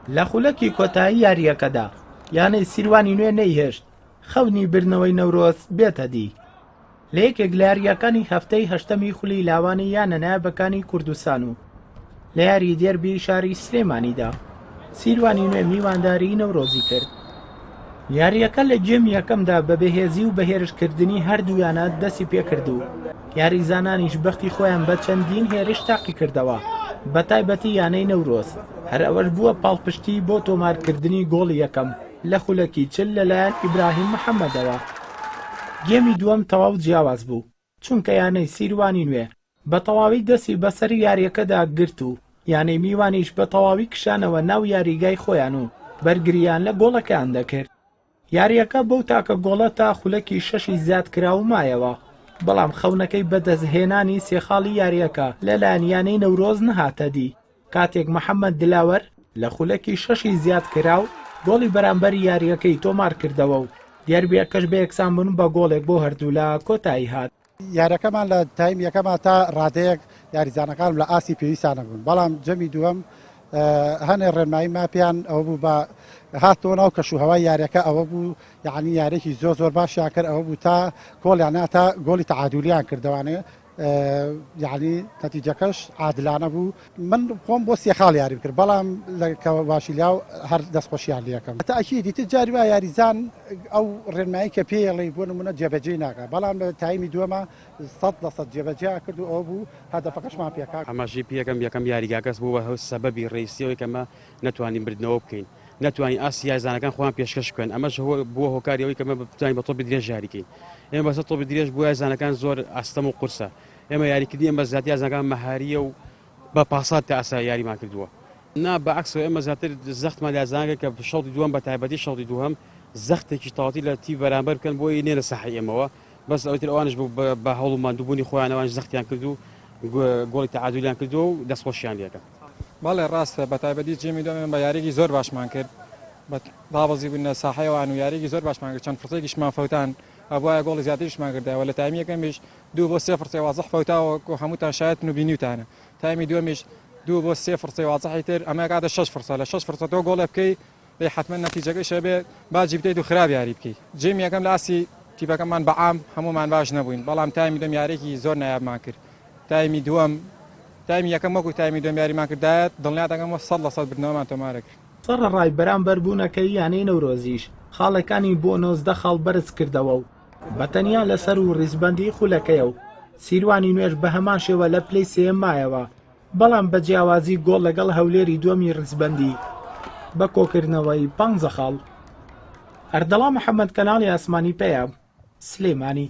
لە خولەکی کۆتایی یارییەکەدا یانەی سیروانی نوێ نەیهێشت خەونی بردنەوەی نەورۆز بێتە دی. لە یەکێک لە یارییەکانی هەفتەی هەشتەمی خولی لاوانی یانە نایابەکانی کوردستان و لە یاری دێربی شاری سلێمانیدا سیروانی نوێ میوانداری نەورۆزی کرد. یارییەکە لە گێمی یەکەمدا بە بەهێزی و بە هێرشکردنی هەردوو یانە دەستی پێکرد و یاریزانانیش بەختی خۆیان بە چەندین هێرش تاقیکردەوە بە تایبەتی یانەی نەورۆز هەر ئەوەش بووە پاڵپشتی بۆ تۆمارکردنی گۆڵی یەکەم لە خولەکی 40 لەلایەن ئیبراهیم محەممەدەوە. گێمی دووەم تەواو جیاواز بوو، چونکە یانەی سیروانی نوێ بە تەواوی دەستی بەسەر یارییەکەدا گرت و یانەی میوانیش بە تەواوی کشانەوە ناو یاریگای خۆیان و بەرگرییان لە گۆڵەکەیان دەکرد. یارییەکە بەو تاکە گۆڵە تا خولەکی شەشی زیادکراو مایەوە، بەڵام خەونەکەی بەدەستهێنانی سێ خاڵی یارییەکە لەلایەن یانەی نەورۆز نەهاتە دی، کاتێک محەمەد دلاوەر لە خولەکی شەشی زیادکراو گۆڵی بەرامبەری یارییەکەی تۆمارکردەوە و دێربییەکەش بە یەکسانبوون بە گۆڵێک بۆ هەردوولا کۆتاییهات. یاریەکەمان لە تایم یەکەما تا ڕادەیەک یاریزانەکان لە ئاستی پێویستانە بوون بەڵام جەمی دووەم هەنێ ڕێنمایی ما پێیان ئەوە بوو بە هاتەوە ناو کەش و هەوای یاریەکە ئەوە بوو یعنی یارێکی زۆر زۆر باشیان کرد ئەوە بوو تا گۆڵیان نا تا گۆڵی تەعادولیان کردەوانێ یعنی نەتیجەکەش عادلانە بوو من خۆم بۆ سێ خاڵ یاریم کرد بەڵام لە کە واشیلیاو هەر دەستخۆشیان لەکەم تاکیدی تر جاری وا یاریزان ئەو ڕێنمایی کە پێیڵی بۆ نمونە جێبەجێی ناکە بەڵام لە تایمی دووەمە 100% جێبەجێ کرد و ئەو بوو هەدەفەکەشمان پێکا. ئاماژەی پێکەم یەکەم یاریگاکەس بوو بە سەبەبی ڕئیسیەوەی کە مە نەتوانین بردنەوە بکەین نەتوانین ئاستی یاریزانەکان خۆیان پێشکەش بکەن ئەمەش بووە هۆکاری ئەوەی کە مە بتوانین بە تۆپی درێژ یاریکەین ئێمە بەسەر تۆپی درێژ بۆ یاریزانەکان زۆر ئەستەم و قورسە ئێمە یاریکردنی ئێمە زیاتر یاریزانەکان مەهارییە و بە پاسات تا ئاسا یاریمان کردووە. نا بە عەکسەوە ئێمە زیاتر زەختمان لە یاریزانان کرد کە شەوتی دووەم بە تایبەتی شەوتی دووهەم زەختێکی تەواوەتی لە تیپ بەرامبەر بکەن بۆی نێنە ساحەی ئێمەوە بەس ئەوەی تر ئەوانش بە هەوڵ و ماندووبوونی خۆیان ئەوانش زەختیان کرد و گۆڵی تەعادولیان کردووە و دەستخۆشیان لێکەم. بەڵێ ڕاستە بە تایبەتی جێمی دووەم ئێمە یارییەکی زۆر باشمان کرد بە دابەزی بووینە ساحەی ئەوان و یارییەکی زۆر باشمان کرد چەند فرسەیەکیشمان فەوتان ئەبوایە گۆڵی زیاتریشمان کردایە وە لە تایمی یەکەمیش دوو بۆ سێ فڕسەی وازح فەوتاوە وەکو هەمووتان شایەتن و بینیوتانە تایمی دووەمیش دوو بۆ سێ فڕسەی وازحی تر ئەمە ئەکاتە شەش فڕسە لە شەش فڕسە تۆ گۆڵێ بکەی دەی حەتمەن نەتیجەکەیش ئەبێ باجی بدەیت و خراپ یاری بکەی جێمی یەکەم لە ئاستی تیپەکەمان بە عام هەموومان باش نەبووین بەڵام تایمی دووەم یاریەکی زۆر نایابمان کرد تایمی دووەم تایمی یەکەم وەکو تایمی دووەم یاریمان کردایەت دڵنیا دەکەمەوە 100% بردنەوەمان تۆمارە کرد. سەڕەڕای بەرامبەربوونەکەی یانەی نەورۆزیش خاڵەکانی بۆ 19 خاڵ بەرزکردەوە و بە تەنیا لە سەروو ریزبەندی خولەکەیە و سیروانی نوێش بە هەمان شێوە لە پلەی سێیەم مایەوە، بەڵام بە جیاوازی گۆڵ لەگەڵ هەولێری دووەمی ریزبەندی بە کۆکردنەوەی پانزە خاڵ. ئەردەڵان محەمەد کەناڵی ئاسمانی پەیام، سلێمانی.